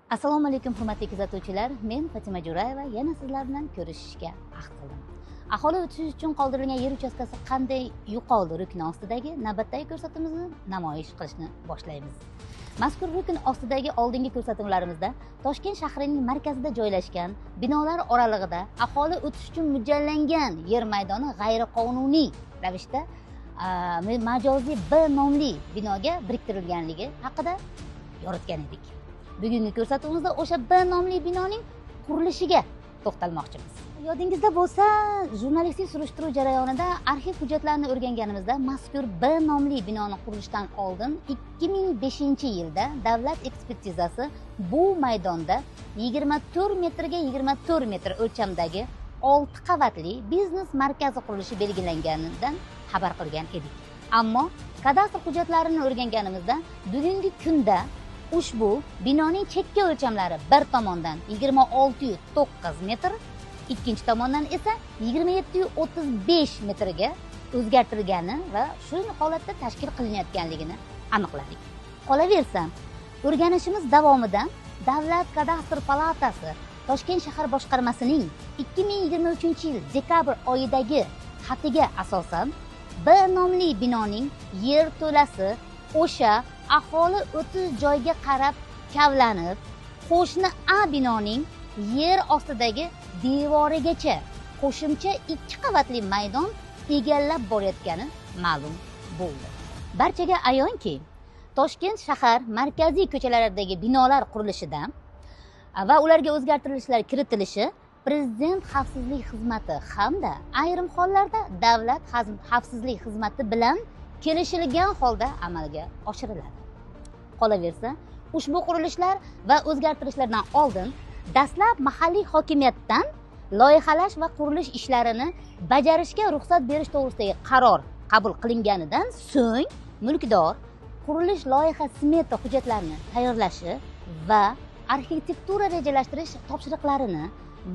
Assalomu alaykum, hurmatli kuzatuvchilar. Men Fatima Jo'rayeva yana sizlar bilan ko'rishishga ahd qildim. Aholi o'tishi uchun qoldirilgan yer uchastkasi qanday yo'qoldi rukni ostidagi navbatdagi ko'rsatuvimizni namoyish qilishni boshlaymiz. Mazkur rukn ostidagi oldingi ko'rsatuvlarimizda Toshkent shahrining markazida joylashgan binolar oralig'ida aholi o'tish uchun mo'ljallangan yer maydoni g'ayriqonuniy ravishda majoziy B nomli binoga biriktirilganligi haqida yoritgan edik. Bugungi ko'rsatuvimizda o'sha B nomli binoning qurilishiga to'xtalmoqchimiz. Yodingizda bo'lsa, jurnalistik surishtiruv jarayonida arxiv hujjatlarini o'rganganimizda mazkur B nomli binoni qurilishdan oldin 2005-yilda davlat ekspertizasi bu maydonda 24 metrga 24 metr o'lchamdagi 6 qavatli biznes markazi qurilishi belgilanganidan xabar qilgan edik. Ammo kadastr hujjatlarini o'rganganimizda bugungi kunda ushbu binoning chekka o'lchamlari bir tomondan 26,9 metr, ikkinchi tomondan esa 27,35 metrga o'zgartirilgani va shu holatda tashkil qilinayotganligini aniqladik. Qolaversa, o'rganishimiz davomida Davlat kadastr palatasi Toshkent shahar boshqarmasining 2023-yil dekabr oyidagi xatiga asosan B nomli binoning yer to'lasi o'sha aholi o'tish joyga qarab kavlanib, qo'shni A binoning yer ostidagi devorigacha qo'shimcha 2 qavatli maydon egallab borayotgani ma'lum bo'ldi. Barchaga ayonki, Toshkent shahar markaziy ko'chalaridagi binolar qurilishida va ularga o'zgartirishlar kiritilishi Prezident xavfsizlik xizmati hamda ayrim hollarda davlat xavfsizlik xizmati bilan kelishilgan holda amalga oshiriladi. Qolaversa, ushbu qurilishlar va o'zgartirishlardan oldin dastlab mahalliy hokimiyatdan loyihalash va qurilish ishlarini bajarishga ruxsat berish to'g'risidagi qaror qabul qilinganidan so'ng mulkdor qurilish loyiha smeta hujjatlarini tayyorlashi va arxitektura rejalashtirish topshiriqlarini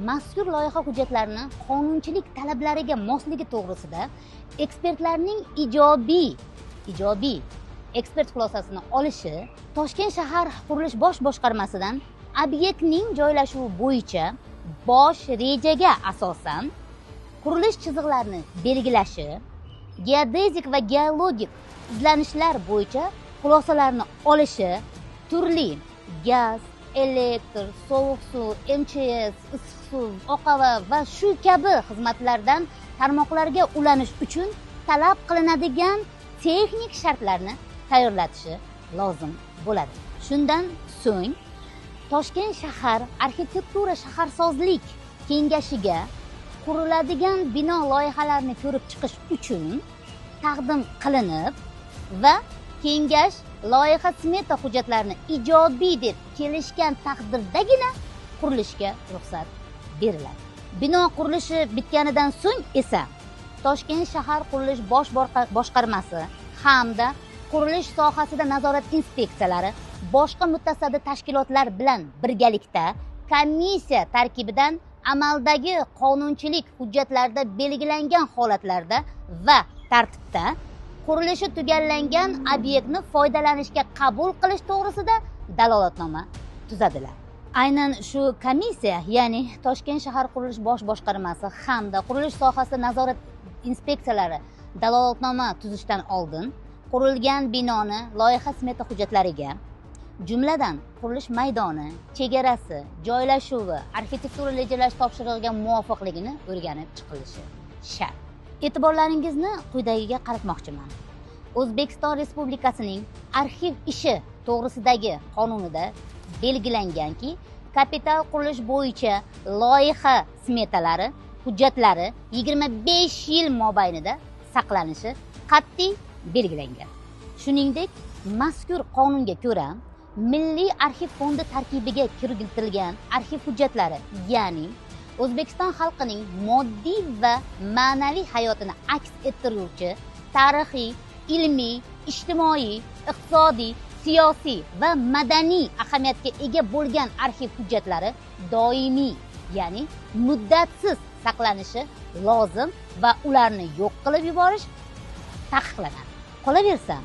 mazkur loyiha hujjatlarini qonunchilik talablariga mosligi to'g'risida ekspertlarning ijobiy ekspert xulosasini olishi, Toshkent shahar qurilish bosh boshqarmasidan obyektning joylashuvi bo'yicha bosh rejaga asosan qurilish chiziqlarini belgilashi, geodezik va geologik izlanishlar bo'yicha xulosalarni olishi, turli gaz, elektr, sovuq suv, MChS, issiq suv, oqava va shu kabi xizmatlardan tarmoqlarga ulanish uchun talab qilinadigan texnik shartlarni tayyorlatishi lozim bo'ladi. Shundan so'ng Toshkent shahar arxitektura shaharsozlik kengashiga quriladigan bino loyihalarini ko'rib chiqish uchun taqdim qilinib va kengash loyiha smeta hujjatlarini ijobiy deb kelishgan taqdirdagina qurilishga ruxsat beriladi. Bino qurilishi bitganidan so'ng esa Toshkent shahar qurilish bosh boshqarmasi hamda qurilish sohasida nazorat inspeksiyalari boshqa mutasaddi tashkilotlar bilan birgalikda komissiya tarkibidan amaldagi qonunchilik hujjatlarida belgilangan holatlarda va tartibda qurilishi tugallangan obyektni foydalanishga qabul qilish to'g'risida dalolatnoma tuzadilar. Aynan shu komissiya, ya'ni Toshkent shahar qurilish bosh boshqarmasi hamda qurilish sohasida nazorat inspeksiyalari dalolatnoma tuzishdan oldin qurilgan binoni loyiha smeta hujjatlariga, jumladan qurilish maydoni, chegarasi, joylashuvi, arxitektura rejalash topshirig'iga muvofiqligini o'rganib chiqilishi shart. E'tiborlaringizni quyidagiga qaratmoqchiman. O'zbekiston Respublikasining arxiv ishi to'g'risidagi qonunida belgilanganki, kapital qurilish bo'yicha loyiha smetalari, hujjatlari 25 yil mobaynida saqlanishi qat'iy belgilangan. Shuningdek, mazkur qonunga ko'ra Milliy arxiv fondi tarkibiga kiritilgan arxiv hujjatlari, ya'ni O'zbekiston xalqining moddiy va ma'naviy hayotini aks ettiruvchi tarixiy, ilmiy, ijtimoiy, iqtisodiy, siyosiy va madaniy ahamiyatga ega bo'lgan arxiv hujjatlari doimiy, ya'ni muddatsiz saqlanishi lozim va ularni yo'q qilib yuborish taqiqlanadi. Qolaversa,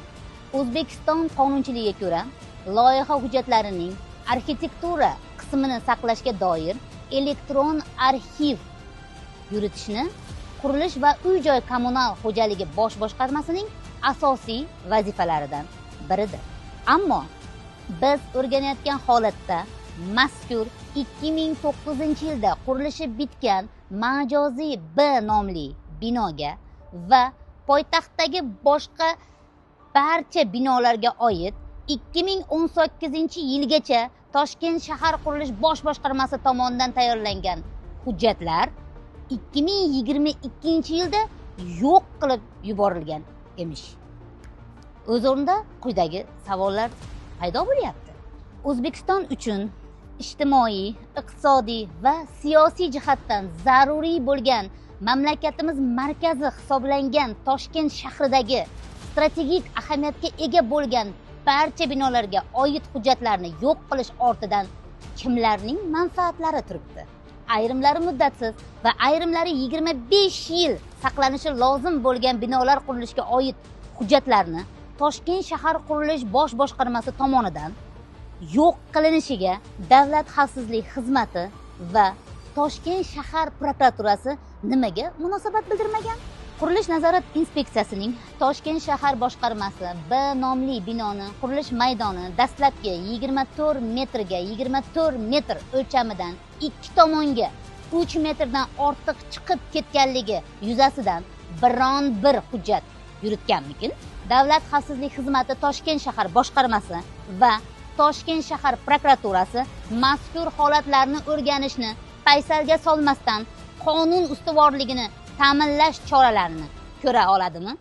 O'zbekiston qonunchiligiga ko'ra loyiha hujjatlarining arxitektura qismini saqlashga doir elektron arxiv yuritishni Qurilish va uy-joy kommunal xo'jaligi bosh boshqarmasining asosiy vazifalaridan biridir. Ammo biz o'rganayotgan holatda mazkur 2009-yilda qurilishi bitgan majoziy B nomli binoga va poytaxtdagi boshqa barcha binolarga oid 2018-yilgacha Toshkent shahar qurilish bosh boshqarmasi tomonidan tayyorlangan hujjatlar 2022-yilda yo'q qilib yuborilgan emish. O'z o'rnida quyidagi savollar paydo bo'lyapti. O'zbekiston uchun ijtimoiy, iqtisodiy va siyosiy jihatdan zaruriy bo'lgan mamlakatimiz markazi hisoblangan Toshkent shahridagi strategik ahamiyatga ega bo'lgan barcha binolarga oid hujjatlarni yo'q qilish ortidan kimlarning manfaatlari turibdi? Ayrimlari muddatsiz va ayrimlari 25 yil saqlanishi lozim bo'lgan binolar qurilishiga oid hujjatlarni Toshkent shahar qurilish bosh boshqarmasi tomonidan yo'q qilinishiga Davlat xavfsizlik xizmati va Toshkent shahar prokuraturasi nimaga munosabat bildirmagan? Qurilish nazorat inspeksiyasining Toshkent shahar boshqarmasi B nomli binoni qurilish maydoni dastlabki 24 metrga 24 metr o'lchamidan ikki tomonga 3 metrdan ortiq chiqib ketganligi yuzasidan biron bir hujjat yuritganmikin? Davlat xavfsizlik xizmati Toshkent shahar boshqarmasi va Toshkent shahar prokuraturasi mazkur holatlarni o'rganishni paysalga solmasdan qonun ustuvorligini ta'minlash choralarini ko'ra oladimi?